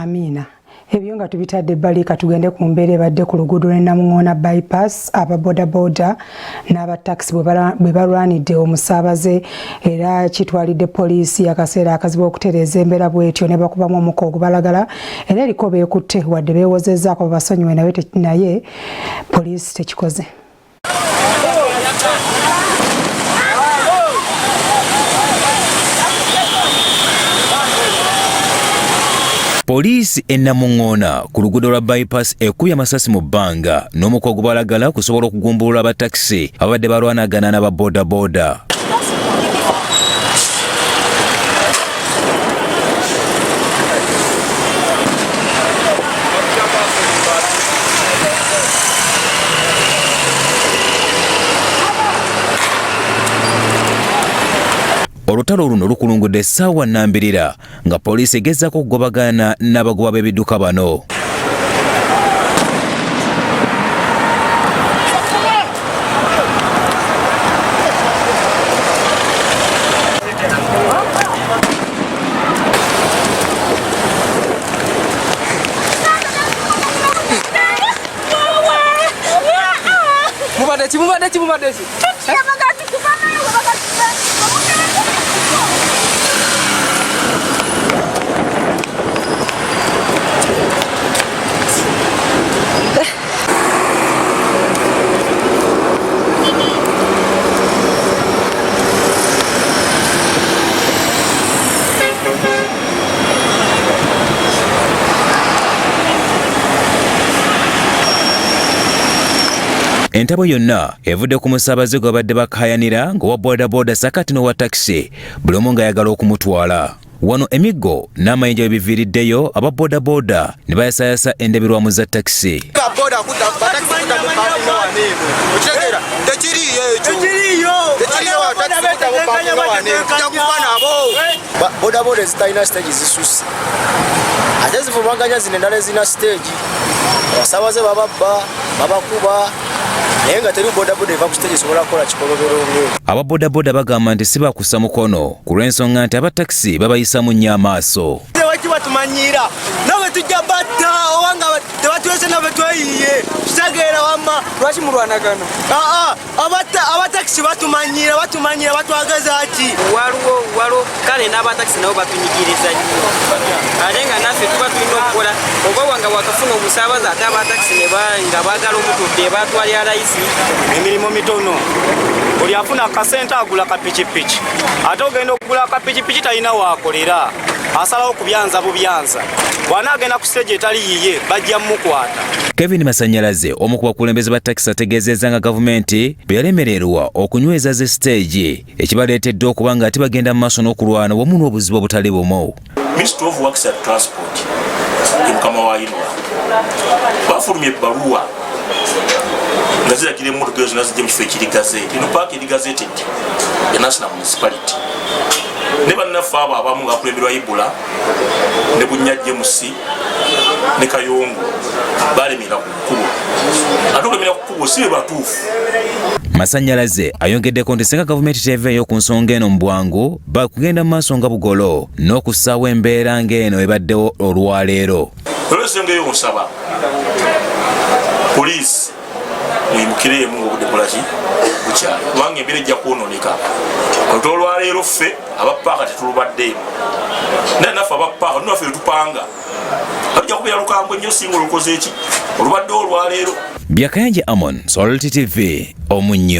Amiina. Ebyo nga tubitadde ebbali, katugende ku mbeera ebadde ku luguudo lw'e Namuŋoona Bypass, ababodaboda n'abatakisi bwe balwanidde omusaabaze, era kitwalidde poliisi akaseera akazibu okutereeza embeera bwetyo ne bakubamu omukka ogubalagala, era eriko beekutte wadde beewozezzaako babasonyiwe, naye poliisi tekikoze. Poliisi e Namuŋŋoona ku luguudo lwa Bypass ekubye amasasi mu bbanga n'omukka ogubalagala okusobola okugumbulula abatakisi ababadde balwanagana n'aba bodaboda. Olutalo luno lukulungudde essaawa nnambirira nga poliisi egezaako okugobagana n'abagoba b'ebidduka bano. Mubadde ki? Mubadde ki? Mubadde ki? Entabo yonna evudde ku musaabaze gwe babadde bakaayanira ng'owa bodaboda sakati n'owa takisi, buli omu ng'ayagala okumutwala. Wano emiggo n'amayinja we biviiriddeyo aba bodaboda ne bayasayasa endabirwamu za takisi. Bodaboda ezitalina siteegi zisusse, ate zivumaganya zino endala ezirina siteegi. Abasabaze bababba, babakuba, naye nga teri bodaboda eva ku siteegi esobola kukola kikolobero ng'ekyo. Aba bodaboda bagamba nti si bakussa mukono ku lw'ensonga nti aba takisi babayisamu nnyo amaaso. Tewaki batumanyiira, nawe tujja batta obanga tebatulese naffe tweyiye kitegeera. Wamma lwaki mulwanagana? Aa, abatakisi batumanyiira, batumanyiira, batwagaza ki? Waliwo kale n'abatakisi nabo batunyigiriza nnyo, ate nga naffe tuba tulina okukola oba wanga wakafuna omusaabaze, ate abatakisi nga baagala omutudde batwalira layisi. Emirimu mitono, buli afuna akasente agula kapikipiki, ate ogenda okugula akapikipiki talina waakolera, asalawo kubyanza bubyanza. Bw'anaagenda ku siteegi etali yiye bajja mmukwata. Kevin Masanyalaze, omu ku bakulembeze ba takisi, ategeezezza nga gavumenti bwe yalemererwa okunyweza ze siteegi, ekibaleetedde okuba nga ate bagenda mu maaso n'okulwana wamu n'obuzibu obutali bumu. Ministry of Works and Transport, mukama wa UNRA, bafulumya ebbaluwa nga ziragira emmotoka ezo zonna zijja mu kifo ekiri gazetted. Eno paaka eri gazetted ya National Municipality, ne bannaffe abo abamu nga bakulemberwa Ibula ne Bunya James ne Kayongo balemera ku kkubo, ate okulemera ku kkubo si be batuufu. Masanyalaze ayongeddeko nti singa gavumenti teveeyo ku nsonga eno mu bwangu, bakugenda mu maaso nga bugolo n'okussaawo embeera ng'eno ebaddewo olwaleero. Olw'ensonga eyo, nsaba poliisi muyimukireemu ngaobudde kolaki bukyali, kubanga embeera ejja kwonooneka. Olutalo olwaleero ffe abapaaka tetulubaddeemu, naye naffe abapaaka naffe tupanga lujja kubeera lukambwe nnyo singa olukoze eki olubaddewo olwaleero. Byakayanja Amon, Salt TV, Omunnyo.